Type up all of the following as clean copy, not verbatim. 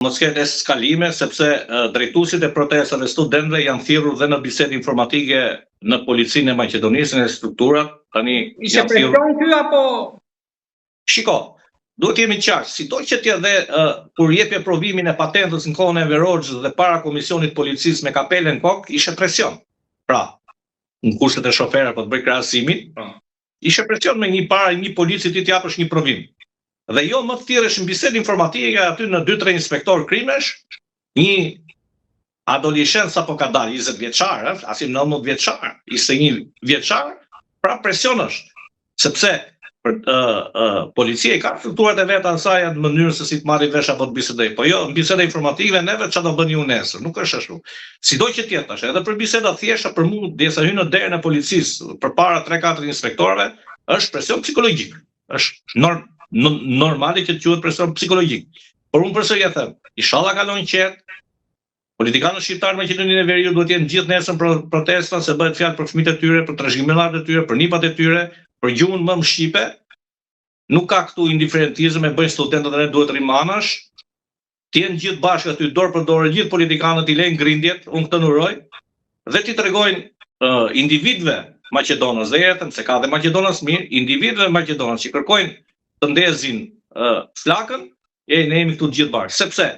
Mos ketë eskalime sepse drejtuesit e protestave studentëve janë thirrur dhe në bisedë informatike në policinë e Maqedonisë në strukturat tani Ishte presion ky apo Shiko, duhet të jemi të qartë, sido që të jetë dhe uh, kur jepje provimin e patentës në kohën e Enver Hoxhës dhe para komisionit të policisë me kapelen në kokë, ishte presion. Pra, në kushtet e shoferit po të bëj krahasimin, po. Ishte presion me një para një polici ti të japësh një provim. Dhe jo më të thirresh në bisedë informatike aty në 2-3 inspektorë krimesh, një adoleshent sapo ka dalë 20 vjeçar, ëh, as i 19 vjeçar, 21 vjeçar, pra presion është. Sepse për uh, uh, policia i ka strukturat e veta asaj në mënyrën se si të marrë vesh apo të bisedojë. Po jo, në biseda informatike neve çfarë do bëni ju nesër, nuk është ashtu. Sido që të jetë tash, edhe për biseda të thjeshta për mua, derisa hyn në derën e policisë përpara 3-4 inspektorëve, është presion psikologjik. Është norm, normale që të quhet presion psikologjik. Por unë përsëri e them, inshallah kalon qetë. Politikanët shqiptarë në Maqedoninë e Veriut duhet të jenë gjithë nesër pro protesta se bëhet fjalë për fëmijët e tyre, për trashëgimtarët e tyre, për nipat e tyre, për gjuhën mëmë shqipe. Nuk ka këtu indiferentizëm e bëjnë studentët dhe ne duhet rrimë anash. Të jenë gjithë bashkë aty dorë për dorë, gjithë politikanët t'i lejnë grindjet, unë këtë uroj, dhe t'i tregojnë uh, individëve maqedonas, dhe e them se ka dhe maqedonas mirë, individëve maqedonas që kërkojnë të ndezin uh, flakën, e ne jemi këtu të gjithë bashkë, sepse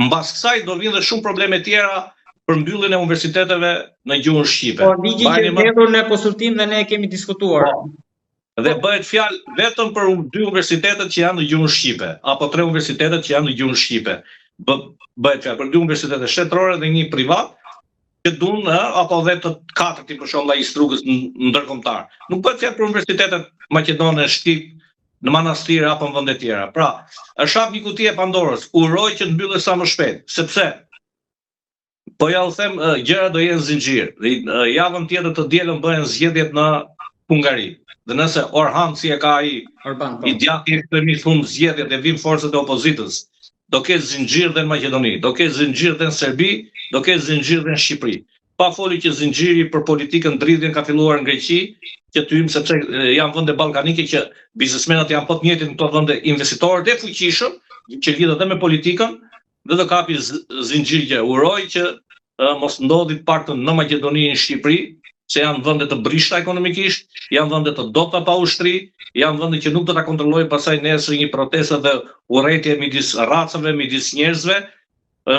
mbas kësaj do vinë dhe shumë probleme tjera për mbylljen e universiteteve në gjuhën shqipe. Po, ligji që është hedhur në konsultim dhe ne e kemi diskutuar. Po, Dhe bëhet fjalë vetëm për dy universitetet që janë në gjuhën shqipe, apo tre universitetet që janë në gjuhën shqipe. Bë, bëhet fjalë për dy universitete shtetërore dhe një privat, që dun, ë, apo dhe të katërtin për shembull ai i Strugës ndërkombëtar. Nuk bëhet fjalë për universitetet maqedone, Shtip, në Manastir apo në vende tjera. Pra, është hap një kuti e Pandorës. Uroj që të mbyllet sa më shpejt, sepse Po ja u them, gjërat do jenë zinxhir. Dhe javën tjetër të dielën bëhen zgjedhjet në Hungari. Dhe nëse Orhan si e ka ai, Orban, po. i djathti ekstremist humb zgjedhjet dhe vijnë forcat e opozitës, do ketë zinxhir dhe në Maqedoni, do ketë zinxhir dhe në Serbi, do ketë zinxhir dhe në Shqipëri. Pa folur që zinxhiri për politikën dridhjen ka filluar në Greqi, që të hyjmë sepse janë vende ballkanike që biznesmenët janë po të njëjtit në këto vende investitorët e fuqishëm që lidhen edhe me politikën, dhe do kapi zinxhir që uroj që mos ndodhi të paktën në Maqedoni në Shqipëri, se janë vende të brishta ekonomikisht, janë vende të dobëta pa ushtri, janë vende që nuk do ta kontrollojë pastaj nesër një protestë dhe urrejtje midis racave, midis njerëzve,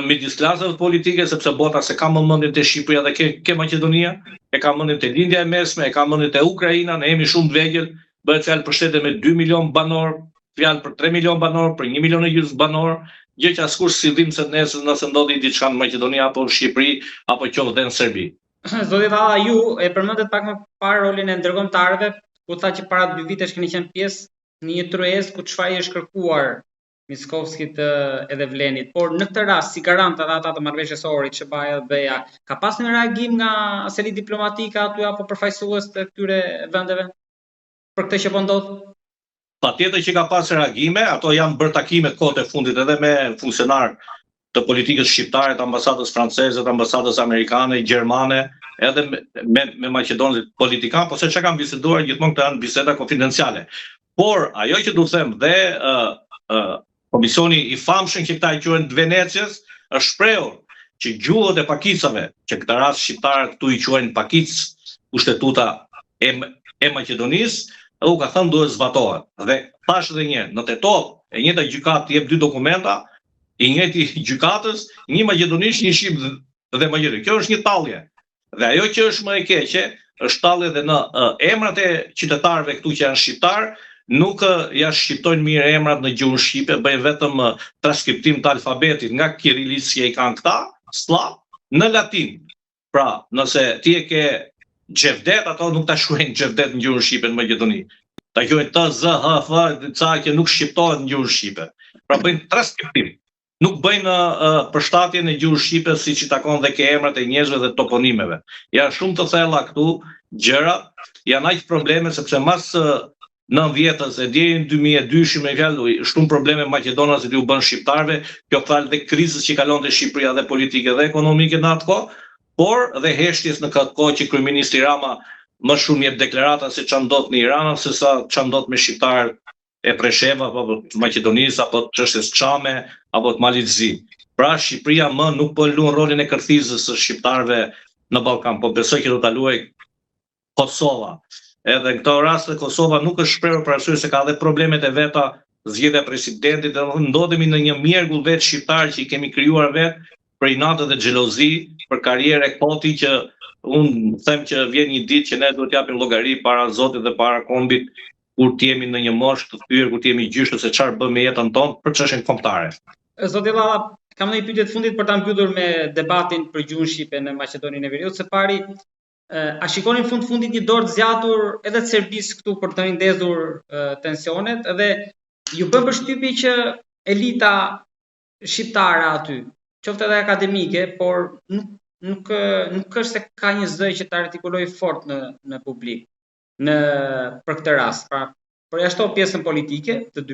midis klasave politike, sepse bota s'e ka më mendjen te Shqipëria dhe ke, ke Maqedonia, e ka mendjen te Lindja e Mesme, e ka mendjen te Ukraina, ne jemi shumë të vegjël, bëhet fjalë për shtete me 2 milion banorë, fjalë për 3 milion banorë, për 1 milion e gjysmë banorë, gjë që askush s'i dhimbset nesër nëse ndodhi diçka në Maqedoni apo në Shqipëri apo qoftë dhe në Serbi. Zoti Valla, ju e përmendët pak më parë rolin e ndërkombëtarëve, ku tha që para dy vitesh keni qenë pjesë në një tryezë ku çfarë i është kërkuar Mickoskit edhe Vlenit, por në këtë rast si garant edhe ata të marrëveshjes së Ohrit, SHBA-ja dhe BE-ja, ka pas një reagim nga seli diplomatike aty apo përfaqësues të këtyre vendeve për këtë që po ndodh? Patjetër që ka pas reagime, ato janë bërë takime kohët e fundit edhe me funksionarë të politikës shqiptare, të ambasadës franceze, të ambasadës amerikane, gjermane, edhe me, me, me maqedonët politikanë, po se çka kanë biseduar gjithmonë këto janë biseda konfidenciale. Por ajo që du të them dhe uh, uh, Komisioni i famshëm që këta e quajnë të Venecias është shprehur që gjuhët e pakicave, që këtë rast shqiptarët këtu i quajnë pakicë kushtetuta e, e Maqedonisë, u ka thënë duhet zbatohet. Dhe thashë edhe një herë, në Tetovë, e njëjta gjykatë të jep dy dokumenta, i njëjti gjykatës, një maqedonisht, një shqip dhe maqedoni. Kjo është një tallje. Dhe ajo që është më e keqe, është tallje dhe në emrat e qytetarëve këtu që janë shqiptarë, nuk ja shqiptojnë mirë emrat në gjuhën shqipe, bëjnë vetëm transkriptim të alfabetit nga kirilicë që i kanë këta, sllav, në latin. Pra, nëse ti e ke Xhevdet, ato nuk ta shkruajnë Xhevdet në gjuhën shqipe në Maqedoni. Ta quajnë T Z H F, ca që nuk shqiptohet në gjuhën shqipe. Pra bëjnë transkriptim. Nuk bëjnë përshtatjen e gjuhës shqipe siç i takon dhe ke emrat e njerëzve dhe toponimeve. Janë shumë të thella këtu gjërat, janë aq probleme sepse mas 90-ës e deri në 2002-shin me fjalë shumë probleme maqedonasit iu bënë shqiptarëve, kjo falë dhe krizës që kalonte Shqipëria dhe politike dhe ekonomike në atë kohë, por dhe heshtjes në këtë kohë që kryeministri Rama më shumë jep deklarata se ça ndodh në Iran se sa ça ndodh me shqiptarët e Presheva apo të Maqedonisë apo të çështjes Çame apo të Malit Zi. Pra Shqipëria më nuk po luan rolin e kërthizës së shqiptarëve në Ballkan, po besoj që do ta luajë Kosova. Edhe në këto raste Kosova nuk është shprehur për arsye se ka edhe problemet e veta zgjedhja e presidentit, dhe ndodhemi në një mjergull vetë shqiptar që i kemi krijuar vetë për inate dhe xhelozi, për karrierë koti që unë them që vjen një ditë që ne duhet japim llogari para Zotit dhe para kombit kur të jemi në një moshë të thyer, kur të jemi gjyshë se çfarë bëmë me jetën tonë për çështjen kombëtare. Zoti Llalla, kam një pyetje të fundit për ta mbyllur me debatin për gjuhën shqipe në Maqedoninë e Veriut. Së pari, a shikoni në fund fundit një dorë të zgjatur edhe të Serbisë këtu për të rindezur tensionet edhe ju bën përshtypje që elita shqiptare aty, qoftë edhe akademike, por nuk nuk nuk është se ka një zë që të artikulojë fort në në publik në për këtë rast. Pra, përjashto pjesën politike të dy.